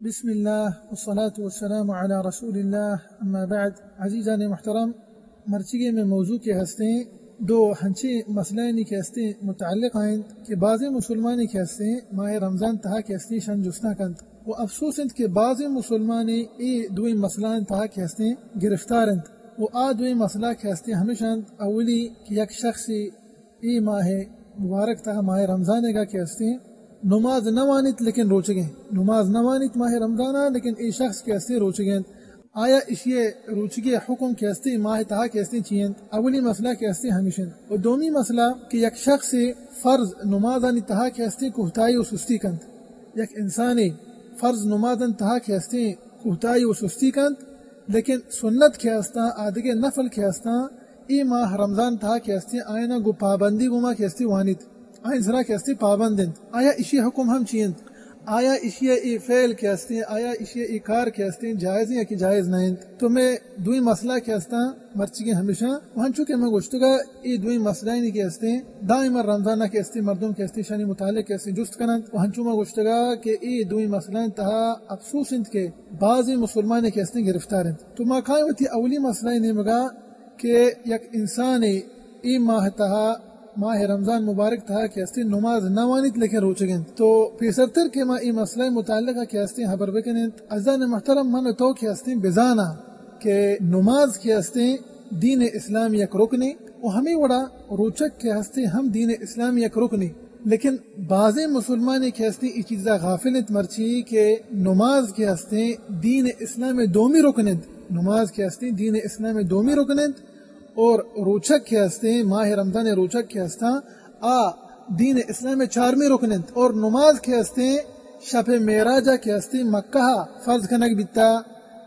بسم اللہ والصلاة والسلام علی رسول اللہ، اما بعد۔ عزیزان محترم، مرچیگیں مئے موضوع کہ ہستیں، دو ہنچیں مسئلہانی کہ ہستیں متعلق انت کہ بعضیں مسلمانی کہ ہستیں ماہ رمضان تہا کہ ہستیں شن جستاں کنت، و افسوس انت کہ بعضیں مسلمانی اے دوئیں مسئلہانی تہا کہ ہستیں گرفتار انت، و آ دوئیں مسئلہ کہ ہستیں ہمیش انت، اولی کہ یک شخصی اے ماہ مبارک تہا، ماہ رمضان ء کہ ہستیں، نماز نہ وانیت لیکن روچگیں، نماز نہ وانیت ماہ رمضان ء، لیکن اے شخص کہ ہستیں روچگیں انت۔ آیا اشی ء روچگی ء حکم کہ ہستیں ماہ تہا کہ ہستیں چی انت؟ اولی مسئلہ کہ ہستیں ہمیش انت۔ و دومی مسئلہ کہ یک شخص فرض نمازانی تہا کہ ہستیں کوتاہی و سستی کنت، یک انسانے فرض نمازانی تہا کہ ہستیں کوتاہی و سستی کنت، لیکن سنت کہ ہستاں، آدگہ نفل کہ ہستاں، اے ماہ رمضان تہا کہ ہستیں، آیانا گوں پابندی گوما کہ ہستیں وانیت، آیان سرا کہ ہستیں پابند انت۔ آیا اشی حکم ہم چی انت؟ آیا اشی اے فعل کہ ہستیں، آیا اشی اے کار کہ ہستیں جائز انت یا کہ جائز نہ انت؟ تو مئے دوئیں مسئلہ کہ ہستاں مرچیگیں ہمیشاں، و ہنچو کہ من گوشتگا، اے دوئیں مسئلہانی کہ ہستیں دائما رمضان کہ ہستیں مردم کہ ہستیں شانی متعلق کہ ہستیں جست کننت، و ہنچو من گوشتگا کہ اے دوئیں مسئلہانی تہا افسوس انت کہ بعضی مسلمان کہ ہستیں گرفتار انت۔ تو ما کائیں وتی اولی مسئلہ نیمگا کہ یک انسانے اے ماہ تہا، ماہ رمضان مبارک تہا کہ ہستیں نماز نہ وانیت لیکن روچگ انت۔ تو پیسرتر کہ ما اے مسئلہ متعلقہ کہ ہستیں حبر بکننت، عزیزان محترم، من و تو کہ ہستیں بزانا کہ نماز کہ ہستیں دین اسلام یک رکنے، و ہمیں وڑا روچگ کہ ہستیں ہم دین اسلام یک رکنے۔ لیکن بعضیں مسلمانے کہ ہستیں اے چیزا غافل انت مرچی کہ نماز کہ ہستیں دین اسلام دومی رکن انت، نماز کہ ہستیں دین اسلام دومی رکن انت، اور روچگ کہ ہستیں، ماہ رمضان روچگ کہ ہستاں، آ دین اسلام چارمی رکن انت، اور نماز کہ ہستیں شپ معراجا کہ ہستیں مکہ فرض کنگ بیتا،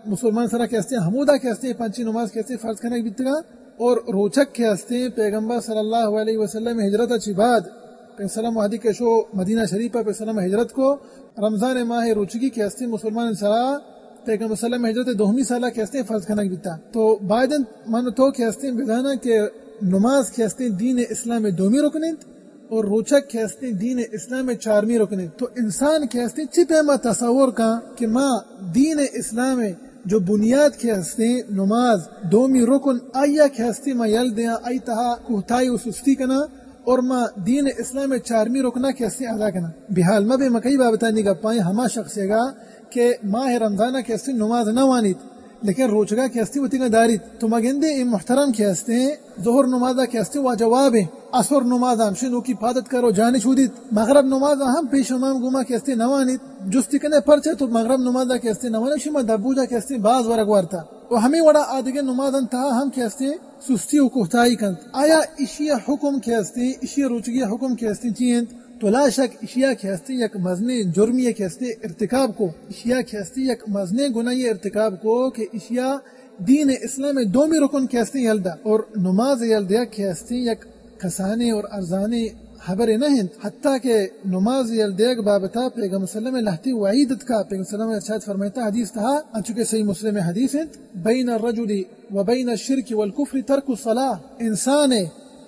مسلمان سرا کہ ہستیں ہمودا کہ ہستیں پنچی نماز کہ ہستیں فرض کنگ بیتگا، اور روچگ کہ ہستیں پیغمبر صلی اللہ علیہ وسلم ہجرت چی بعد پیغمبر صلی اللہ علیہ وسلم وہدی کہ شو مدینہ شریف پر پیغمبر صلی اللہ علیہ وسلم ہجرت کو، رمضان ماہ روچگی کہ ہستیں مسلمان سرا پیغمبر صلی اللہ علیہ وسلم ہجرت دومی سالا کہ ہستیں فرض کنگ بیتا۔ تو باید انت من تو کہ ہستیں بزانا کہ نماز کہ ہستیں دین اسلام دومی رکن انت، اور روچگ کہ ہستیں دین اسلام چارمی رکن انت۔ تو انسان کہ ہستیں چی پیما تصور کن کہ ما دین اسلام جو بنیاد کہ ہستیں نماز دومی رکن، آیا کہ ہستیں ما یل دیاں، آئی تہا کوتاہی و سستی کناں، اور ما دین اسلام چارمی رکنا کہ ہستیں ادا کناں۔ بحال مبے، مکئی بابتانی گپائیں، ہما شخصے گا کہ ماہ رمضان کہ ہستیں نماز نہ وانیت، لیکن روچگا کہ ہستیں وتیگا داریت۔ تو ما گندیں اے محترم کہ ہستیں، ظہر نمازا کہ ہستیں واجہ وابیں، عصر نمازا ہمشیں نوکی پادت کرو جانی شودیت، مغرب نمازا ہم پیش امام گوما کہ ہستیں نوانیت۔ جستی کنے پرچہ تو مغرب نمازا کہ ہستیں نوانیت، شما دبوجا کہ ہستیں باز ورگ وارتا۔ و ہمیں وڑا آدگہ نمازن تہا ہم کہ ہستیں سستی و کوتاہی کنت۔ آیا اشی حکم کہ ہستیں، اشی روچگی حکم کہ ہستیں چی انت؟ تو لا شک اشیا کہ ہستیں یک مزنیں جرمی کہ ہستیں ارتکاب کو، اشیا کہ ہستیں یک مزنیں گناہی ارتکاب کو کہ اشیا دین اسلام دومی رکن کہ ہستیں یل دا، اور نماز یل دیا کہ ہستیں یک کسانیں اور ارزانیں حبرے نہ انت، حتیٰ کہ نماز یل دیگ بابتا پیغمبر صلی اللہ علیہ وسلم لہتی وعید اتکا، پیغمبر صلی اللہ علیہ وسلم ارشاد فرمائتا حدیث تہا، انچو کہ صحیح مسلم حدیث انت، بین الرجل و بین الشرک والکفر ترک الصلاة، انسان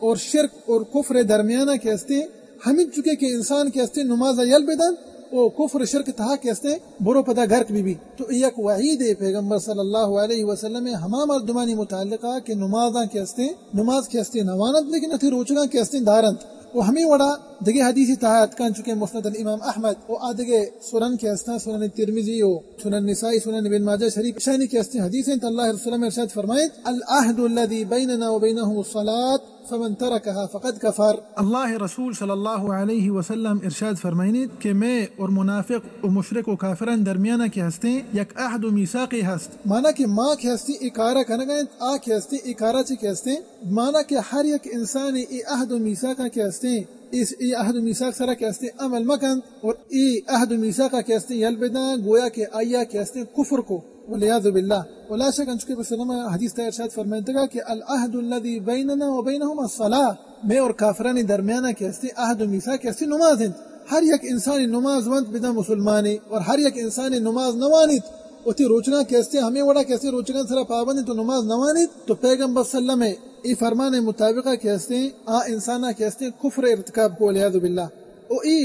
اور شرک اور کفر درمیانہ کہ ہستیں، ہمین چکے کہ انسان کہ ہستیں نماز یل بدن، او کفر شرک تہا کہ ہستیں برو پدا گرک بی بی۔ تو یک وعید پیغمبر صلی اللہ علیہ وسلم ہما مردمانی متعلقہ کہ نمازاں کہ ہستیں، نماز کہ ہستیں نوانت، لیکن اتی روچگاں کہ ہستیں دارنت۔ و ہمیں وڑا دگہ حدیثی تہا اتکاں، چونکہ مسند الامام احمد و آ دگہ سنن کہ ہستاں، سنن ترمذی و سنن نسائی، سنن ابن ماجہ شریف، شانی کہ ہستیں حدیث انت، اللہ رسول اللہ ارشاد فرمائیت، العهد الذي بيننا وبينهم الصلاة فمن تركها فقد كفر۔ اللہ رسول صلی اللہ علیہ وسلم ارشاد فرمائنیت کہ میں اور منافق و مشرک و کافران درمیانہ کہ ہستیں یک عہد و میثاقے ہست۔ مانا کہ ما کہ ہستیں اے کارا کنگا انت، آ کہ ہستیں اے کارا چہ کہ ہستیں، مانا کہ ہر یک انسانے اے عہد و میثاقا کہ ہستیں، اس، اے عہد و میثاق سرا کہ ہستیں عمل مکنت اور اے عہد و میثاقا کہ ہستیں یل بداں، گویا کہ آیا کہ ہستیں کفر کو، والعیاذ باللہ۔ و لا شک انچو کہ پیغمبر صلی اللہ علیہ وسلم حدیث تہا ارشاد فرمائنتگا کہ العهد الذي بيننا وبينهم الصلاة، میں اور کافرانی درمیانا کہ ہستیں عہد و میثاق کہ ہستیں نماز انت۔ ہر یک انسانے نماز ونت بداں مسلمانے، اور ہر یک انسانے نماز نوانیت، وتی روچگاں کہ ہستیں ہمیں وڑا کہ ہستیں روچگاں سرا پابند انت تو نماز نوانیت، تو پیغمبر صلی اللہ علیہ وسلم اے فرمان مطابقہ کہ ہستیں آ انسانا کہ ہستیں کفر ارتکاب کو، والعیاذ باللہ۔ او اے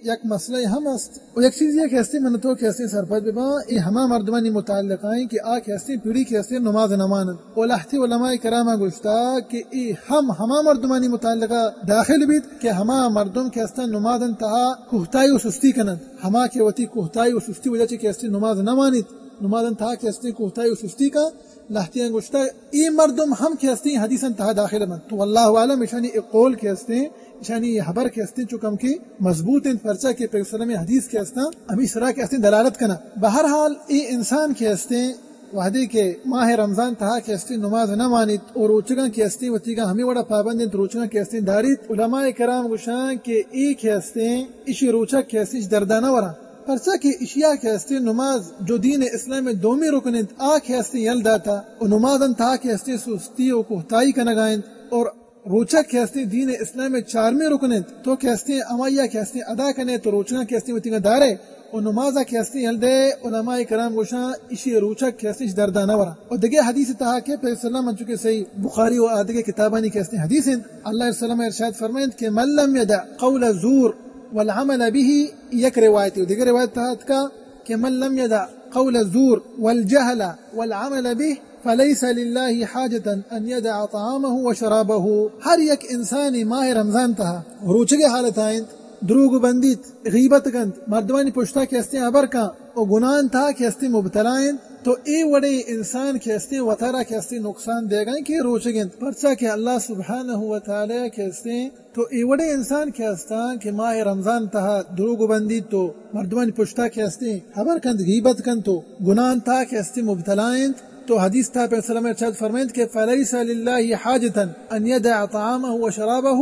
یک مسئلہ ہم است۔ و یک چیز یہ کہ ہستے من تو کہ ہستے سرپد بباں، اے ہما مردمانی متعلق آئیں کہ آ کہ ہستے پیڑی کہ ہستے نماز نہ وانن۔ و لہتے علماء کراما گوشتا کہ اے ہم ہما مردمانی متعلقہ داخل بیت کہ ہما مردم کہ ہستن نمازن تہا کوہتائی و سستی کنن۔ ہما کہ وتی کوہتائی و سستی وجہ چہ کہ ہستے نماز نہ وانیت، نمازن تہا کہ ہستے کوہتائی و سستی کن، لہتیاں گوشتا، اے مردم ہم کہ ہستیں حدیثاں تہا داخل بنت۔ تو واللہ عالم، اشانی اے قول کہ ہستیں، اشانی اے حبر کہ ہستیں، چو کم کہ مضبوط انت، پرچا کہ پیغمبر صلی اللہ علیہ وسلم حدیث کہ ہستاں، ہمیں سرا کہ ہستیں دلالت کنا۔ بہرحال، اے انسان کہ ہستیں، وہدے کہ ماہ رمضان تہا کہ ہستیں نماز نہ وانیت، اور روچگاں کہ ہستیں وتیگاں ہمیں وڑا پابند انت، روچگاں کہ ہستیں داریت، علماء کرام گوشاں کہ اے کہ ہستیں، اشی روچگ کہ ہستیں، اش دردا نہ وراں۔ پرچا کہ اشیا کہ ہستیں نماز جو دین اسلام دومی رکن انت، آ کہ ہستیں یل داتا، و نمازن تہا کہ ہستیں سستی و کوہتائی کنگا انت، اور روچگ کہ ہستیں دین اسلام چارمی رکن انت، تو کہ ہستیں ہمایا کہ ہستیں ادا کنے، تو روچگاں کہ ہستیں وتیگاں دارے، و نمازا کہ ہستیں یل دے، علماء کرام گوشاں اشی روچگ کہ ہستیں اش دردا نہ وراں۔ و دگہ حدیث تہا کہ پیغمبر صلی اللہ علیہ وسلم، انچو کہ صحیح بخاری و آ دگہ کتابانی کہ ہستیں حدیث انت، اللہ علیہ وسلم ارشاد فرمائنت کہ من لم يدع قول الزور والعمل به، یک روایت، و دگہ روایت تہا اتکا کہ من لم يدع قول الزور والجهل والعمل به فليس لله حاجة أن يدع طعامه وشرابه۔ ہر یک انسانی ماہ رمضان تہا روچگے حالت آئینت، دروگ بندیت، غیبت کنت، مردمانی پشتا کہ ہستیں ہبر کن و گناہان تہا کہ ہستیں مبتلا انت، تو اے وڑیں انسان کہ ہستیں وتارا کہ ہستیں نقصان دیگا انت کہ روچگ انت، پرچا کہ اللہ سبحانہ و تعالی کہ ہستیں تو اے وڑیں انسان کہ ہستاں کہ ماہ رمضان تہا دروگ بندیت و مردمانی پشتا کہ ہستیں ہبر کنت، غیبت کنت و گناہان تہا کہ ہستیں مبتلا انت، تو حدیث تہا پیغمبر صلی اللہ علیہ وسلم ارشاد فرمائنت کہ فليس لله حاجة أن يدع طعامه وشرابه۔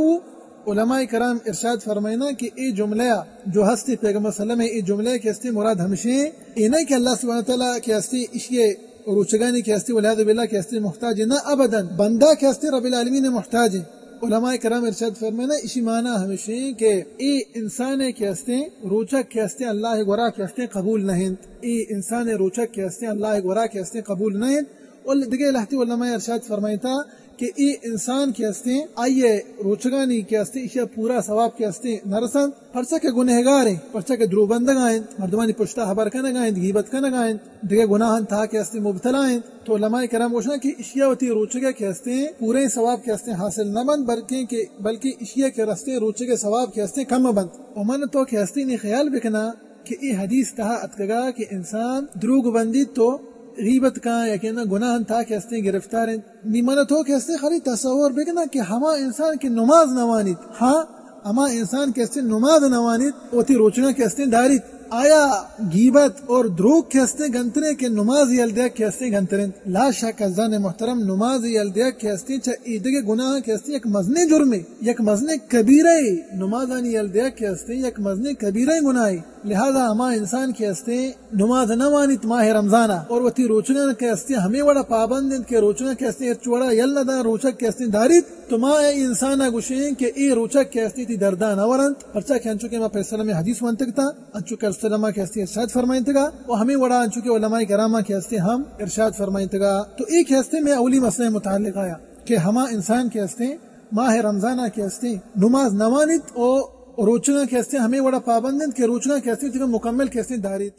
علماء کرام ارشاد فرمائنا کہ اے جملہ جو ہستے پیغمبر صلی اللہ علیہ وسلم اے جملہ کہ ہستے مراد ہمشیں، اے نہ کہ اللہ سبحانہ و تعالی کہ ہستے اشی روچگانی کہ ہستے والعیاذ باللہ کہ ہستے محتاج نہ، ابداً بندہ کہ ہستے رب العالمین محتاج ہیں۔ علماء کرام ارشاد فرمائنا، اشی معنی ہمشیں کہ اے انسان کہ ہستیں روچگ کہ ہستیں اللہ گورا کہ ہستیں قبول نہ انت۔ اے انسان روچگ کہ ہستیں اللہ گورا کہ ہستیں قبول نہ انت۔ اور دگہ لہتی علماء ارشاد فرمائتا کہ اے انسان کہ ہستیں آئیے روچگانی کہ ہستیں اشیا پورا ثواب کہ ہستیں نہ رسنت، پرچا کہ گنہگار ہیں، پرچا کہ دروبندگا ہیں، مردمانی پشتا ہبر کنگا ہیں، غیبت کنگا ہیں، دگہ گناہان تہا کہ ہستیں مبتلا انت۔ تو علماء کرام گوشاں کہ اشیا وتی روچگے کہ ہستیں پوریں ثواب کہ ہستیں حاصل نہ بنت، بلکہ کہ، بلکہ اشیا کہ رستیں روچگے ثواب کہ ہستیں کم بنت۔ و من تو کہ ہستیں نی خیال بکنا کہ اے حدیث تہا اتکگا کہ انسان دروگ بندیت تو غیبت کاں یا کہ نہ گناہان تہا کہ ہستیں گرفتار انت۔ نی من تو کہ ہستیں خالی تصور بکنا کہ ہما انسان کہ نماز نہ وانیت، ہاں، ہما انسان کہ ہستیں نماز نہ وانیت، وتی روچگاں کہ ہستیں داریت، آیا غیبت اور دروگ کہ ہستیں گنتریں کہ نماز یل دیگ کہ ہستیں گنتریں؟ لا شک عزیزان محترم، نماز یل دیگ کہ ہستیں چہ ایدگہ گناہ کہ ہستیں یک مزنیں جرمے، یک مزنیں کبیرہ، نمازانی یل دیگ کہ ہستیں یک مزنیں کبیرہ گناہے۔ لہذا ہما انسان کہ ہستیں نماز نہ وانیت ماہ رمضانا اور وتی روچگاں کہ ہستیں ہمے وڑا پابند انت کہ روچگاں کہ ہستیں ہچ وڑا یل نہ داں، روچگ کہ ہستیں داریت، تو ما اے انسانا گوشیں کہ اے روچگ کہ ہستیں تی دردا نہ ورنت، پرچا کہ انچو کہ ما پیسلم حدیث وانتگ تا، انچو کہ رسول اللہ کہ ہستیں ارشاد فرمائنتگا، و ہمے وڑا انچو کہ علماء کراما کہ ہستیں ہم ارشاد فرمائنتگا۔ تو اے کہ ہستیں میں اولی مسئلہ متعلق آیا کہ ہما انسان کہ ہستیں ماہ رمضانا کہ ہستیں نماز نہ وانیت و روچگاں کہ ہستیں ہمے وڑا پابند انت کہ روچگاں کہ ہستیں تیکا مکمل کہ ہستیں داریت۔